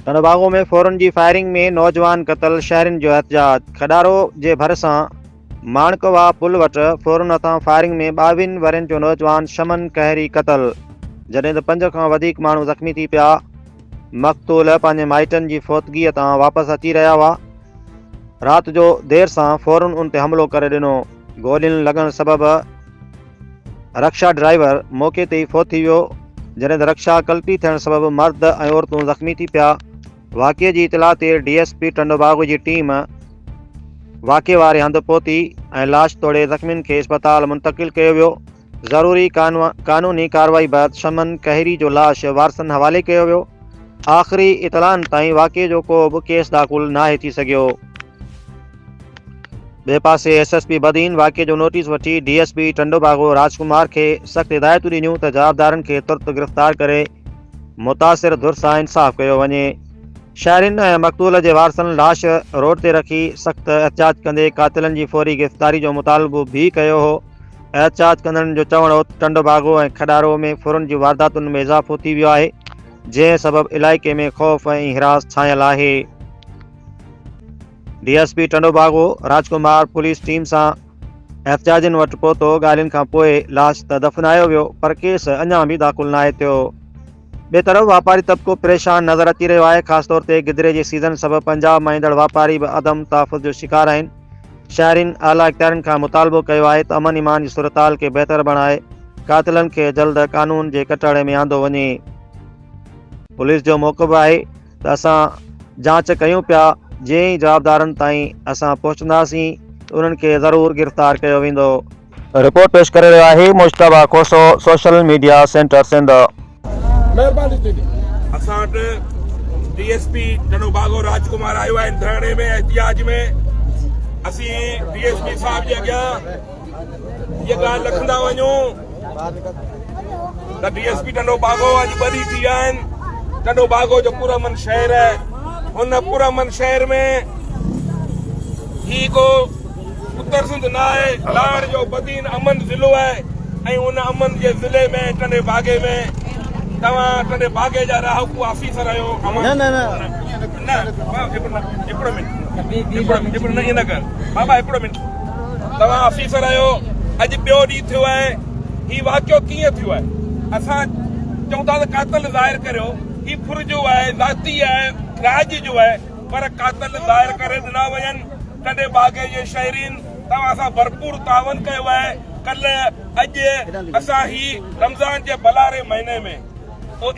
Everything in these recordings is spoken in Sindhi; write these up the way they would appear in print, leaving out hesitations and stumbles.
ٽنڊوباگو ۾ ڦورن جي فائرنگ ۾ نوجوان قتل، شهرين جو احتجاج، کڏارو جي ڀرسان ماڻڪ واهه پل وٽ ڦورن هٿان فائرنگ ۾ ٻاويهن ورهين جو نوجوان شمن ڪهري قتل، جڏهن ته پنج کان وڌيڪ ماڻهو زخمي ٿي پيا، مقتول پنهنجي مائٽن جي فوتگيء تان واپس اچي رهيا هئا، رات جو دير سان ڦورن ان تي حملو ڪري ڏنو، گولين لڳڻ سبب رڪشا ڊرائيور موقعي تي ئي فوت ٿي ويو، جڏهن ته رڪشا ڪلٽي ٿيڻ سبب مرد ۽ عورتون زخمي ٿي پيا. واقعي جي اطلاع تي ڊي ايس پي ٽنڊوباگو جي ٽيم واقعي واري هنڌ پهتي ۽ لاش توڙي زخمين کي اسپتال منتقل ڪيو ويو. ضروري قانوني ڪارروائي بعد شمن ڪهيري جو لاش وارثن حوالي ڪيو ويو. آخري اطلاعن تائين واقعي جو ڪو به ڪيس داخل ناهي ٿي سگهيو. ٻئي پاسي ايس ايس پي بدين واقعي جو نوٽيس وٺي ڊي ايس پي ٽنڊوباگو راجڪمار کي سخت هدايتون ڏنيون ته جوابدارن کي ترت گرفتار ڪري متاثر ڌر سان انصاف ڪيو وڃي. شهرين ۽ مقتول جي وارثن لاش روڊ تي رکي سخت احتجاج ڪندي قاتلن جي فوري گرفتاري جو مطالبو به ڪيو هو. احتجاج ڪندڙن جو چوڻ هو ته ٽنڊوباگو ۽ کڏارو ۾ ڦرن جي وارداتن ۾ اضافو ٿي ويو آهي جنهن سبب علائقي ۾ خوف ۽ هراس ڇانيل آهي. D S P Tando Bago Rajkumar police team سان احتجاجين وٽ پهتو، ڳالهين کان پوء لاش ته دفنايو ويو پر ڪيس اڃا به داخل ناهي ٿيو. ٻئي طرف واپاري طبقو پريشان نظر اچي رهيو آهي، خاص طور تي گدري جي سيزن سبب پنجاب مان ايندڙ واپاري به عدم تحفظ جو شڪار آهن، شهرين اعليٰ اختيارين کان مطالبو ڪيو آهي ته امن امان جي صورتحال کي بهتر بڻائي قاتلن کي جلد قانون جي ڪٽهڙي ۾ آندو وڃي. پوليس جو موقف آهي ته اسان جاچ ڪيون پيا، جيئن ئي جوابدارن تائين اسان پهچنداسين ته انهن کي ضرور گرفتار ڪيو ويندو. رپورٽ پيش ڪري رهيو آهي Mujtaba Khoso social media centre Sindh. مهرباني ٿيندي. اسان وٽ D S P Tando Bago Raj Kumar آيو آهي ڌرڻي ۾ احتجاج ۾ اسين ڊي ايس پي صاحب جي اڳيان هيء ڳالهه لکندا وڃون ته D S P Tando Bago اڄ ٻه ڏينهن ٿي ويا آهن ٽنڊو باگو جو پرامن شهر آهي هن پرامن شهر ۾ هي ڪو اتر سنڌ نه آهي لاڙ جو بدين امن ضلعو آهي ۽ ان امن جي ضلعي ۾ ٽنڊي باگي ۾ توهان ٽنڊي باگي جا رهاڪو آفيسر آهيو نه نه نه هڪڙو منٽ هڪڙو نه ائين نه ڪر بابا هڪڙو منٽ توهان آفيسر آهيو اڄ ٻيو ڏينهن ٿيو آهي هي واقعو ڪيئن ٿيو آهي اسان چئون ٿا ته قاتل ظاهر ڪريو هي ڦر جو آهي ذاتي آهي راڄ جو آهي پر قاتل ظاهر ڪري ڏنا وڃن ٽنڊي باگي جي شهرين توهان سان ڀرپور تعاون ڪيو آهي ڪلهه اڄ اسان هي رمضان جي ڀلاري مهيني ۾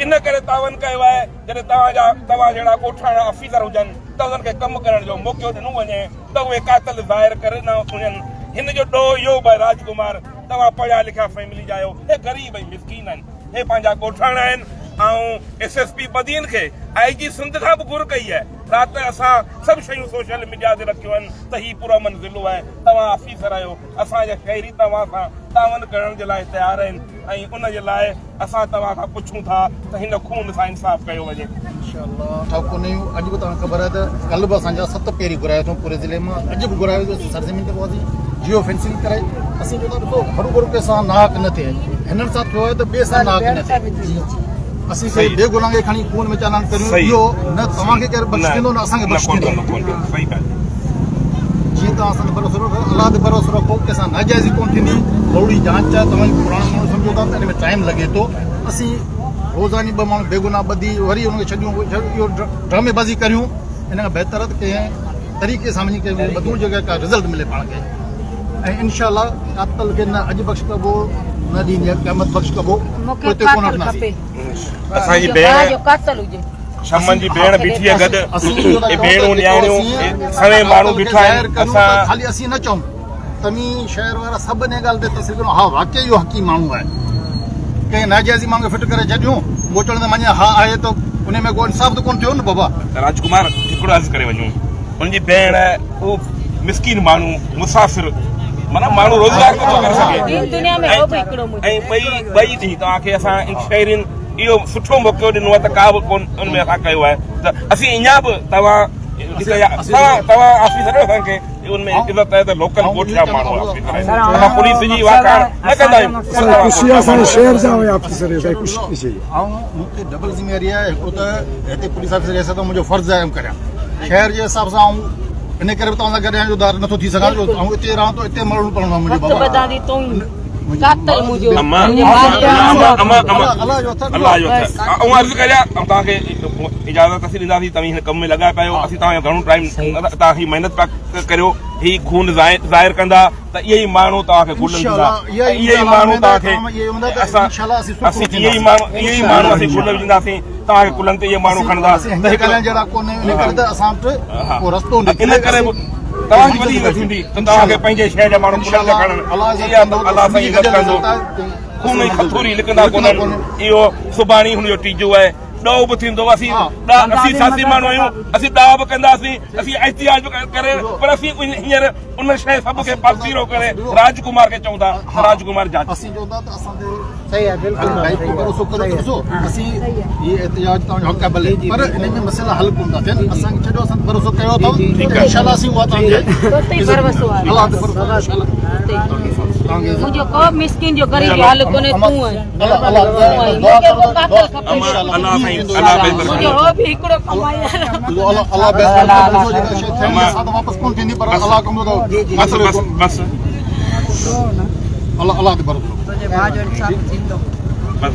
ان ڪري تعاون ڪيو آهي جڏهن توهان جا توهان جهڙا ڳوٺاڻا آفيسر هجن ته انهن کي ڪم ڪرڻ جو موقعو ڏنو وڃي ته اهي قاتل ظاهر ڪري نه وڃن. هن جو ڏوهه اهو به آهي راج ڪمار توهان پڙهيا لکيا فيملي جا آهيو هي غريب ۽ مسڪين آهن هي پنهنجا ڳوٺاڻا آهن آئون ايس ايس پي بدين کي آئي جي سنڌ کان به گهر ڪئي آهي رات اسان سڀ شيون سوشل ميڊيا تي رکيون آهن ته هي پرامن ضلعو آهي توهان آفيسر آهيو اسان جا شهري توهان سان تعاون ڪرڻ جي لاء تيار آهن ۽ ان جي لاء اسان توهان کان پڇون ٿا ته هن خون سان انصاف ڪيو وڃي. انشاء الله ٺاهه ڪونه آهيون اڄ به توهان کي خبر آهي ته ڪلهه به اسان جا ست پيري گهرايا اٿئون پوري ضلعي مان اڄ به گهرايو اسين سرزمين تي پهتاسين جيو فينسنگ ڪرائي اسين چون ٿا ڏسو هروڀرو ڪنهن سان ناحق نه ٿئي هنن سان ٿيو آهي ته ٻئي سان ناحق نه ٿئي اسين ڪنهن بي گناهه کي کڻي خون ۾ چالان ڪريون اهو نه توهان کي ڪير بخش ٿيندو نه اسان کي بخش ٿيندو جيئن توهان اسان تي ڀروسو رکو الله تي ڀروسو رکو ڪنهن سان ناجائزي ڪونه ٿيندي ٿورڙي جانچ آهي توهان پراڻا ماڻهو سمجهو ٿا ته ان ۾ ٽائيم لڳي ٿو اسين روزاني ٻه ماڻهو بيگناهه ٻڌي وري ان کي ڇڏيون اهو ڊرامي بازي ڪريون ان کان بهتر آهي ته ڪنهن طريقي سان وڃي ڪنهن ٻڌون جيڪا ڪا رزلٽ ملي پاڻ کي ۽ انشاء الله قاتل کي نه اڄ بخش ڪبو نه ڏينهن قيامت بخش ڪبو پوئتي ڪونه هٽنداسين. اسان جي ڀيڻ شمن جي ڀيڻ بيٺي آهي گڏ اي ڀيڻون نياڻيون سوين ماڻهو بيٺا آهن اسان خالي اسين نه چئون توهين شهر وارا سڀ ان ڳالهه تي تسليم ڪريو ها واقعي اهو حقي ماڻهو آهي ڪنهن ناجائزي ماڻهو کي فٽ ڪري ڇڏيون پوء چوڻ ته مڃي ها آهي ته ان ۾ ڪو انصاف ته ڪونه ٿيو نه بابا. راجڪمار هڪڙو عرض ڪري وڃون ان جي ڀيڻ اهو مسڪين ماڻهو مسافر معنيٰ ماڻهو روزگار نٿو ڪري سگهي ۽ ٻئي ٻئي ڏينهن توهان کي اسان شهرين اهو سٺو موقعو ڏنو آهي ته ڪا به ڪون ان ۾ اسان ڪيو آهي ته اسين اڃا به توهان توهان آفيسر اسان کي ان ۾ عزت آهي ته لوڪل ڳوٺ جا ماڻهو آفيسر آهن. اسان پوليس جي واکاڻ نه ڪندا آهيون. خوشي آهي اسان جي شهر جا اهي آفيسر سائين خوشي ٿي ٿئي. آئون مون تي ڊبل ذميواري آهي هڪڙو ته هتي پوليس آفيسر جي حيثيت سان منهنجو فرض آهي آئون ڪريان شهر جي حساب سان آئون ان ڪري به توهان سان گڏ آهيان جو ڌار نٿو ٿي سگهان جو آئون اتي رهان ٿو اتي مرڻو پوندو آهي منهنجو بابا قاتل منهنجو اما اما اما اما الله جو هٿ آئون عرض ڪريان توهان کي اجازت اسين ڏينداسين توهين هن ڪم ۾ لڳا پيا آهيو اسين توهان جو گهڻو ٽائيم توهان هي محنت پيا ڪريو هي خون ظاهر ڪندا ته اهي ئي ماڻهو توهان کي گل وجهندا اهي ئي ماڻهو توهان کي اسان اسين اهي ئي ماڻهو اهي ئي ماڻهو اسين گل وجهنداسين توهان کي ڪلهن تي اهي ماڻهو کڻندا ته هڪ جهڙا ڪونهي ان ڪري ته اسان وٽ ڪو رستو نه ان ڪري توهان جي وڏي عزت ٿيندي ته توهان کي پنهنجي شهر جا ماڻهو ڪلهن تي کڻن اها الله سائين عزت ڪندو خون ۽ کٿوري لڪندا ڪونهن اهو سڀاڻي هن جو ٽيجو آهي ڏوهه به ٿيندو اسين اسين سياسي ماڻهو آهيون اسين ڏاهه به ڪنداسين اسين احتجاج به ڪري پر اسين هينئر ان شيء سڀ کي پاسيرو ڪري راج ڪمار کي چئون ٿا راج ڪمار جاچ اسين چئون ٿا ته اسان تي صحيح آهي بلڪل ڀروسو ڪريو ته ڏسو اسين هي احتجاج توهان جو حق آهي ڀلي پر ان ۾ مسئلا حل ڪونه ٿا ٿين اسان کي ڇڏيو اسان تي ڀروسو ڪيو اٿو انشاء الله اسين اها توهان کي ڀروسو آهي الله تي ڀروسو انشاء الله منهنجو ڪو مسڪين جو غريب جو حل ڪونهي تون آهين الله الله مون کي ڪو قاتل کپي الله سائين الله بهتر منهنجو هو به هڪڙو ڪمائي الله الله بهتر ڏسو جيڪا شيء ٿيڻي آهي سا ته واپس ڪونه ٿيندي پر الله ڪندو ته بس بس بس الله الله تي ڀروسو بس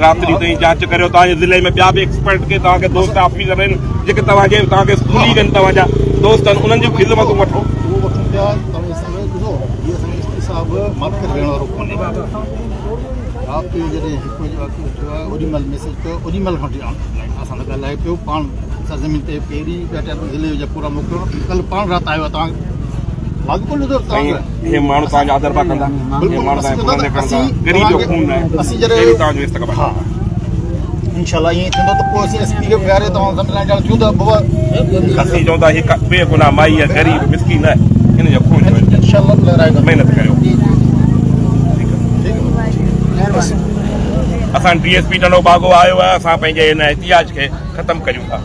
رات ڏينهن تائين جاچ ڪريو توهان جي ضلعي ۾ ٻيا به ايڪسپرٽ ڪي توهان کي دوست آفيسر آهن جيڪي توهان جي توهان کي ڪليگ آهن توهان جا دوست آهن انهن جون خدمتون وٺو اهو وٺون پيا توهان اسان کي ڏسو هي اسان جو ايس پي صاحب ماٺ ڪري ويهڻ وارو ڪونهي رات جو جڏهن هڪ بجي واقعو ٿيو آهي اوڏي مهل ميسيج ڪيو اوڏي مهل کان وٺي اسان سان ڳالهائي پيو پاڻ سرزمين تي پهرين ٻيا ٽيا ضلعي جا پورا موڪلڻ ڪلهه پاڻ رات آيو آهي توهان واڳ ڪونه ڏٺو سائين هي ماڻهو توهان جا آدر پيا ڪندا هي ماڻهو توهان کي ڪلهن تي کڻندا غريب جو خون آهي اسين جڏهن توهان جو استقبال ها انشاء الله ائين ٿيندو ته پوء اسين ايس پي کي ويهاري توهان سان ملائڻ چاهيون ٿا بابا اسين چون ٿا هي بي گناهه مائي آهي غريب مسڪين آهي ان جو خون جو انشاء الله لهرائيندا محنت ڪريو اسان D S P Tando Bago آيو آهي اسان پنهنجي هن احتجاج کي ختم ڪريون ٿا.